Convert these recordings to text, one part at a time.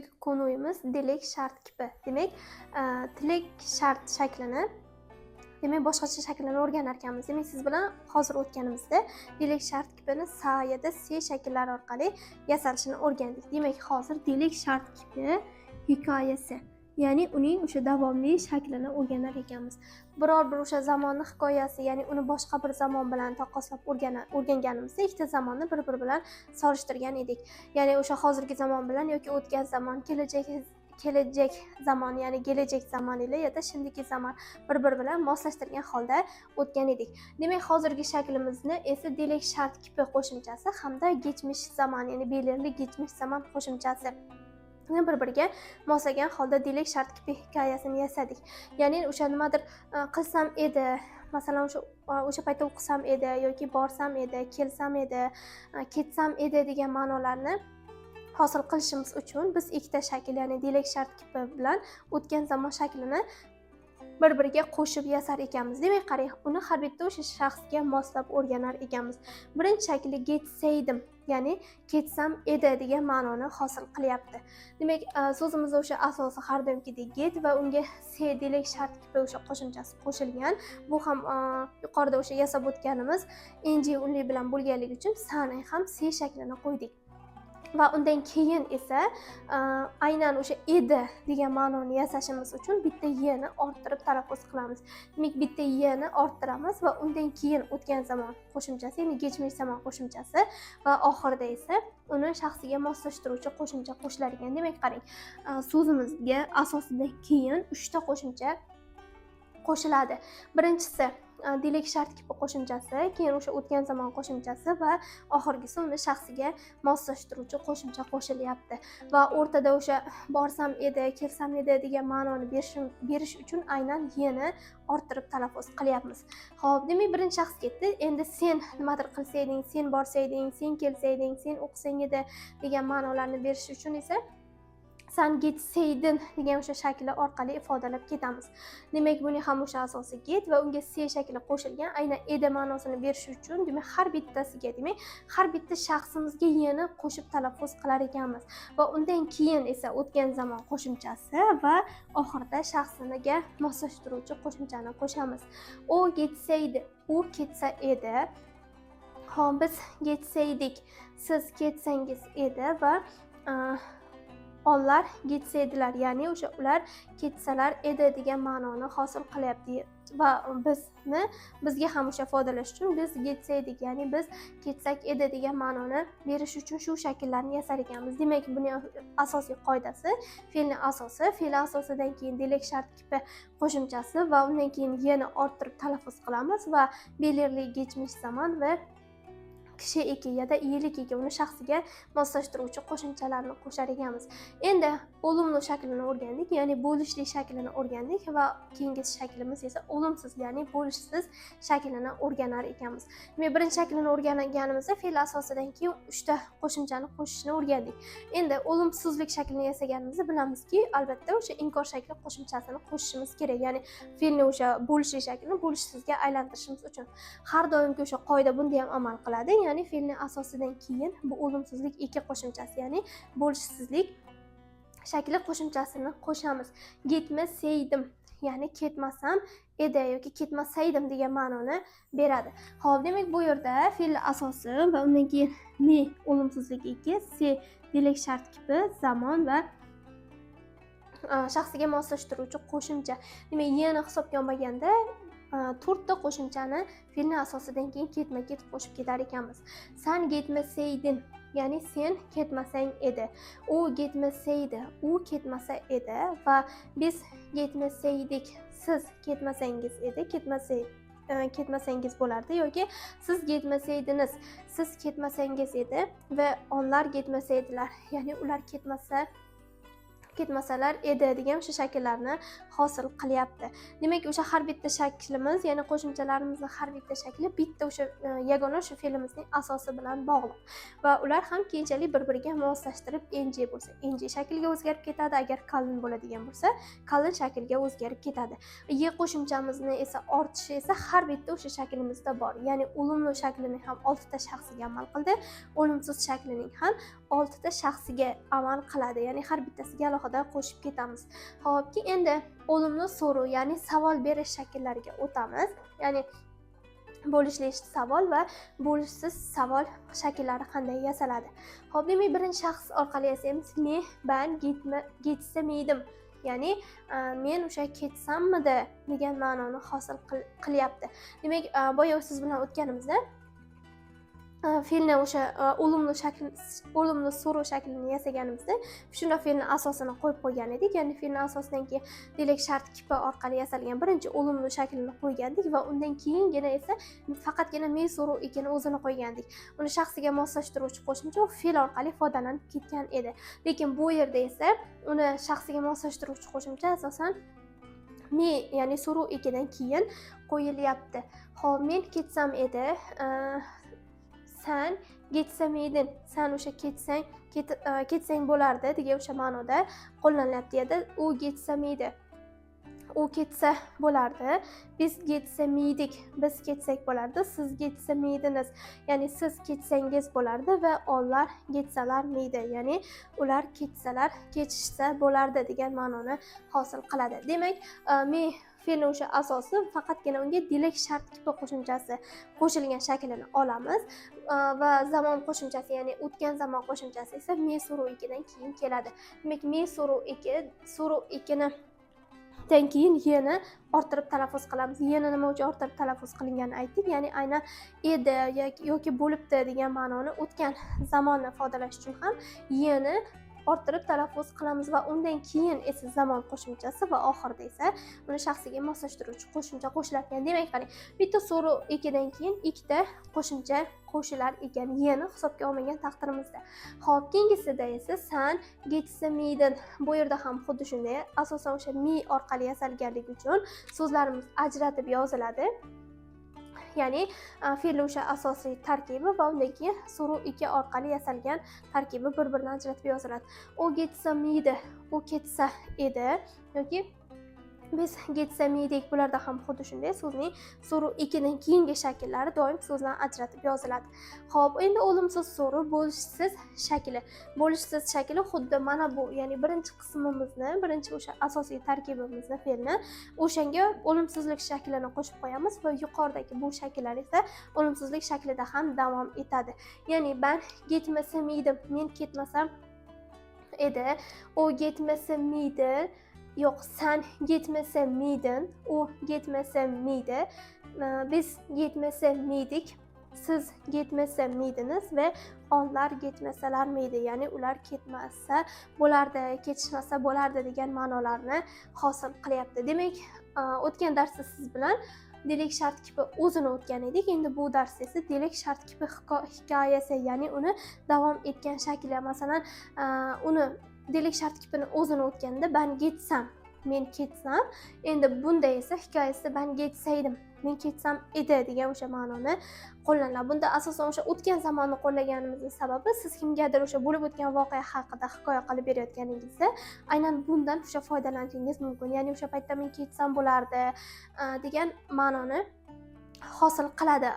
Bugünkü konuyumuz dilek shart kipi. Demak, tilak shart shaklini, demak, boshqacha shaklini o'rganar ekanmiz. Demak, siz bilan hozir o'tganimizda dilek shart kipini sa ya da se shakllari orqali yasalishini o'rgandik. Demak, hozir dilek shart kipi hikoyasi, ya'ni uning o'sha davomli shaklini o'rganar ekanmiz. Biror bir o'sha zamonni hikoyasi, ya'ni uni boshqa bir zamon bilan taqqoslab o'rganganimizda ikkita zamonni bir-biri bilan solishtirgan edik. Ya'ni o'sha hozirgi zamon bilan yoki o'tgan zamon, kelajak zamon, ya'ni kelajak zamon ile ya da şimdiki zamon bir-biri bilan moslashtirgan holda o'tgan edik. Demak, hozirgi shaklimizni esa dilek shart kipi qo'shimchasi hamda geçmiş zamon, ya'ni belirli geçmiş zamon qo'shimchasi bir-biriga moslagan holda dilek shart kipi hikoyasini yasadik. Ya'ni o'sha nimadir qilsam edi, masalan, o'sha paytda o'qisam edi yoki borsam edi, kelsam edi, ketsam edi degan ma'nolarni hosil qilishimiz uchun biz ikkita shakl, ya'ni dilek shart kipi bilan o'tgan zamon shaklini bir-biriga qo'shib yasar ekanmiz. Demak, qarang, uni har bitta o'sha shaxsga moslab o'rganar ekanmiz. Birinchi shakli getseydim, ya'ni ketsam edi degan ma'noni hosil qilyapti. Demak, so'zimizda o'sha asosi har doimgidek get va unga se dilek shart kipi o'sha qo'shimchasi qo'shilgan. Bu ham yuqorida o'sha yasab o'tganimiz ng unli bilan bo'lganligi uchun sani ham se shaklini qo'ydik. Va undan keyin esa aynan o'sha edi degan ma'noni yasashimiz uchun bitta y ni orttirib talaffuz qilamiz. Demak, bitta y ni orttiramiz va undan keyin o'tgan zamon qo'shimchasi, ya'ni geçmiş zamon qo'shimchasi va oxirida esa uni shaxsiga moslashtiruvchi qo'shimcha qo'shilar ekan. Demak, qarang, so'zimizga asosidan keyin 3 ta qo'shimcha qo'shiladi. Birinchisi dilek shart kipi qo'shimchasi, keyin o'sha o'tgan zamon qo'shimchasi va oxirgisi uni shaxsiga moslashtiruvchi qo'shimcha qo'shilyapti. Va o'rtada o'sha borsam edi, kelsam edi degan ma'noni berish uchun aynan y ni orttirib talaffuz qilyapmiz. Xo'p, demak, birinchi shaxs ketdi. Endi sen nimadir qilsayding, sen borsayding, sen kelsayding, sen o'qisang edi degan ma'nolarni berish uchun esa sen getseydin degan o'sha shakli orqali ifodalab ketamiz. Demak, buning ham o'sha asosi get va unga se shakli qo'shilgan, aynan edi ma'nosini berish uchun, demak, har bittasiga, demak, har bitta shaxsimizga y ni qo'shib talaffuz qilar ekanmiz. Va undan keyin esa o'tgan zamon qo'shimchasi va oxirida shaxsiniga moslashtiruvchi qo'shimchani qo'shamiz. O getseydi, u ketsa edi. Xo'p, biz getseydik, siz ketsangiz edi va onlar getseydilar, ya'ni o'sha ular ketsalar edi degan ma'noni hosil qilyapti. Va bizga ham o'sha ifodalash uchun biz getseydik, ya'ni biz ketsak edi degan ma'noni berish uchun shu shakllarni yasar ekanmiz. Demak, buning asosiy qoidasi fe'lning asosi, fe'l asosidan keyin dilek shart kipi qo'shimchasi va undan keyin y ni orttirib talaffuz qilamiz va belirli geçmiş zamon va kishi eki ya da iyelik eki uni shaxsiga moslashtiruvchi qo'shimchalarni qo'shar ekanmiz. Endi olumlu shaklini o'rgandik, ya'ni bo'lishli shaklini o'rgandik va keyingi shaklimiz esa olumsiz, ya'ni bo'lishsiz shaklini o'rganar ekanmiz. Demak, birinchi shaklini o'rganganimizda fe'l asosidan keyin 3 ta qo'shimchani qo'shishni o'rgandik. Endi olumsizlik shaklini yasaganimizda bilamizki, albatta o'sha inkor shakli qo'shimchasini qo'shishimiz kerak, ya'ni fe'lni o'sha bo'lishli shaklini bo'lishsizga aylantirishimiz uchun. Har doimgi o'sha qoida bunda ham amal qiladi, ya'ni fe'lning asosidan keyin bu olumsizlik eki qo'shimchasi, ya'ni bo'lishsizlik shakli qo'shimchasini qo'shamiz. Getmasaydim, ya'ni ketmasam edi yoki ketmasaydim degan ma'noni beradi. Xo'p, demak, bu yerda fe'l asosi va undan keyin me olumsizlik eki, se dilek shart kipi, zamon va shaxsiga moslashtiruvchi qo'shimcha. Demak, y ni hisobga olmaganda 4 ta qo'shimchani fe'lning asosidan keyin ketma-ket qo'shib ketar ekanmiz. Sen getmasaydin, ya'ni sen ketmasang edi. U getmasaydi, u ketmasa edi va biz getmasaydik, siz ketmasangiz edi, ketmasangiz bo'lardi yoki siz getmasaydiniz, siz ketmasangiz edi va onlar getmasaydilar, ya'ni ular ketmasalar Ketmasalar edi degan o'sha shakllarni hosil qilyapti. Demak, o'sha har bitta shaklimiz, ya'ni qo'shimchalarimizni har bitta shakli bitta o'sha yagona o'sha fe'limizning asosi bilan bog'liq va ular ham keyinchalik bir biriga moslashtirib, ng bo'lsa ng shakliga o'zgarib ketadi, agar kalın bo'ladigan bo'lsa kalın shaklga o'zgarib ketadi. Y qo'shimchamizni esa ortishi esa har bitta o'sha shaklimizda bor, ya'ni olumlu shaklining ham 6 ta shaxsiga amal qildi, o'limsiz shaklining ham 6 ta shaxsiga amal qiladi, ya'ni har bittasiga alohida qo'shib ketamiz. Xo'p, endi olumlu so'ruv, ya'ni savol berish shakllariga o'tamiz. Ya'ni bo'lishli savol va bo'lishsiz savol shakllari qanday yasaladi. Xo'p, demak, birinchi shaxs orqali yasaymiz. Me, ben, gitsa miydim, ya'ni men o'sha ketsammidi degan ma'noni hosil qilyapti. Demak, boya siz bilan o'tganimizda fe'lni o'sha olumlu shakl, olumlu so'rov shaklini yasaganimizda shunda fe'lni asosini qo'yib qo'ygan edik. Ya'ni fe'lni asosidan keyin dilek shart kipi orqali yasalgan birinchi olumlu shaklini qo'ygandik va undan keyingina esa faqatgina me so'rov ekini o'zini qo'ygandik. Uni shaxsiga moslashtiruvchi qo'shimcha u fe'l orqali ifodalanib ketgan edi. Lekin bu yerda esa uni shaxsiga moslashtiruvchi qo'shimcha asosan me, ya'ni so'rov ekidan keyin qo'yilyapti. Xo'p, men ketsam edi, san getsamiydin, san o'sha ketsang, ketsang bo'lardi degan o'sha ma'noda qo'llanilyapti edi. U getsamiydi, u ketsa bo'lardi. Biz getsamiydik, biz ketsak bo'lardi. Siz getsamiydiniz, ya'ni siz ketsangiz bo'lardi va onlar getsalarmiydi, ya'ni ular ketsalar, ketishsa bo'lardi degan ma'noni hosil qiladi. Demak, me fe'lni o'sha asosi faqatgina unga dilek shart kipi qo'shimchasi qo'shilgan shaklini olamiz va zamon qo'shimchasi, ya'ni o'tgan zamon qo'shimchasi esa me so'rov ikidan keyin keladi. Demak, me so'rov iki, so'rov ikini dan keyin yeni orttirib talaffuz qilamiz. Yeni nima uchun orttirib talaffuz qilinganini aytdik, ya'ni aynan edi yoki bo'libdi degan ma'noni o'tgan zamonni ifodalash uchun ham yeni orttirib talaffuz qilamiz va undan keyin esa zamon qo'shimchasi va oxirida esa uni shaxsiga moslashtiruvchi qo'shimcha qo'shilar ekan. Demak, qarang, bitta so'rov ikidan keyin ikkita qo'shimcha qo'shilar ekan, yeni hisobga olmagan taqdirimizda. Xo'p, keyingisida esa san getsamiydin. Bu yerda ham xuddi shunday, asosan o'sha mi orqali yasalganligi uchun so'zlarimiz ajratib yoziladi. Ya'ni fe'lni o'sha asosiy tarkibi va undan keyin so'rov ikki orqali yasalgan tarkibi bir-biridan ajratib yoziladi. U getsamiydi, u ketsa edi yoki biz getsamiydik. Bularda ham xuddi shunday so'zning so'rov ikkidan keyingi shakllari doim so'zdan ajratib yoziladi. Xo'p, endi o'limsiz so'rov bo'lishsiz shakli. Bo'lishsiz shakli xuddi mana bu, ya'ni birinchi qismimizni, birinchi o'sha asosiy tarkibimizni fe'lni o'shanga o'limsizlik shaklini qo'shib qo'yamiz va yuqoridagi bu shakllar esa o'limsizlik shaklida ham davom etadi. Ya'ni ben getmasamiydim, men ketmasam edi, u getmasamiydi, yo'q, san getmasamiydin, u getmasamiydi, biz getmasamiydik, siz getmasamiydiniz va onlar getmasalarmiydi, ya'ni ular ketmasa bo'lardi, ketishmasa bo'lardi degan ma'nolarni hosil qilyapti. Demak, o'tgan darsda siz bilan dilek shart kipi o'zini o'tgan edik. Endi bu darsda esa dilek shart kipi hikoyasi, ya'ni uni davom etgan shakli. Masalan, uni dilek shart kipini o'zini o'tganda ben getsam, men ketsam, endi bunda esa hikoyasida ben getsaydim, men ketsam edi degan o'sha ma'noni qo'llaniladi. Bunda asosan o'sha o'tgan zamonni qo'llaganimizning sababi, siz kimgadir o'sha bo'lib o'tgan voqea haqida hikoya qilib berayotganingizda aynan bundan o'sha foydalanishingiz mumkin. Ya'ni o'sha paytda men ketsam bo'lardi degan ma'noni hosil qiladi.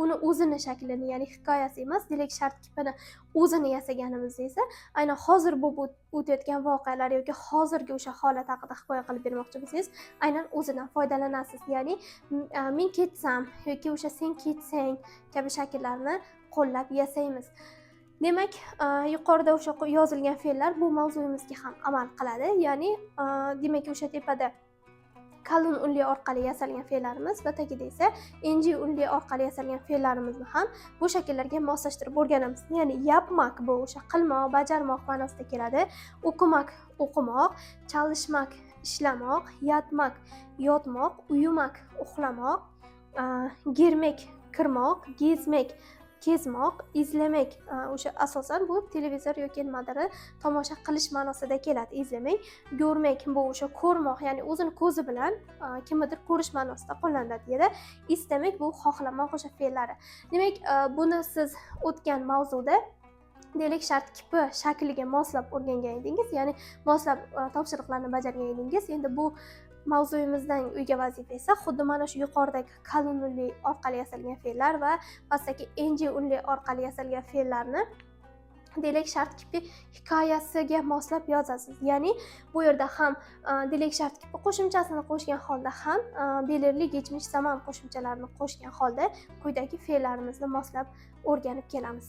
Uni o'zini shaklini, ya'ni hikoyasi emas, dilek shart kipini o'zini yasaganimizda esa aynan hozir bo'lib o'tayotgan voqealar yoki hozirgi o'sha holat haqida hikoya qilib bermoqchi bo'lsangiz, aynan o'zidan foydalanasiz. Ya'ni men ketsam yoki o'sha sen ketsang kabi shakllarni qo'llab yasaymiz. Demak, yuqorida o'sha yozilgan fe'llar bu mavzuyimizga ham amal qiladi. Ya'ni, demak, o'sha tepada kalın unli orqali yasalgan fe'llarimiz va tagida esa ng unli orqali yasalgan fe'llarimizni ham bu shakllarga moslashtirib o'rganamiz. Ya'ni yapmak bu o'sha qilmoq, bajarmoq ma'nosida keladi. Okumak o'qimoq, çalışmak ishlamoq, yatmak yotmoq, uyumak uxlamoq, girmek kirmoq, gezmek Kezmoq, izlemek, o'sha asosan bu televizor yoki nimadir tomosha qilish ma'nosida keladi izlemek. Görmek bu o'sha ko'rmoq, ya'ni o'zini ko'zi bilan kimnidir ko'rish ma'nosida qo'llaniladi. Ya da istemek bu xohlamoq o'sha fe'llari. Demak, buni siz o'tgan mavzuda deylik shart kipi shakliga moslab o'rgangan edingiz, ya'ni moslab topshiriqlarni bajargan edingiz. Endi bu mavzuyimizdan uyga vazifa esa xuddi mana shu yuqoridagi kalın unli orqali yasalgan fe'llar va pastdagi ince unli orqali yasalgan fe'llarni dilek shart kipi hikoyasiga moslab yozasiz. Ya'ni bu yerda ham dilek shart kipi qo'shimchasini qo'shgan holda ham belirli geçmiş zaman qo'shimchalarini qo'shgan holda quyidagi fe'llarimizni moslab o'rganib kelamiz.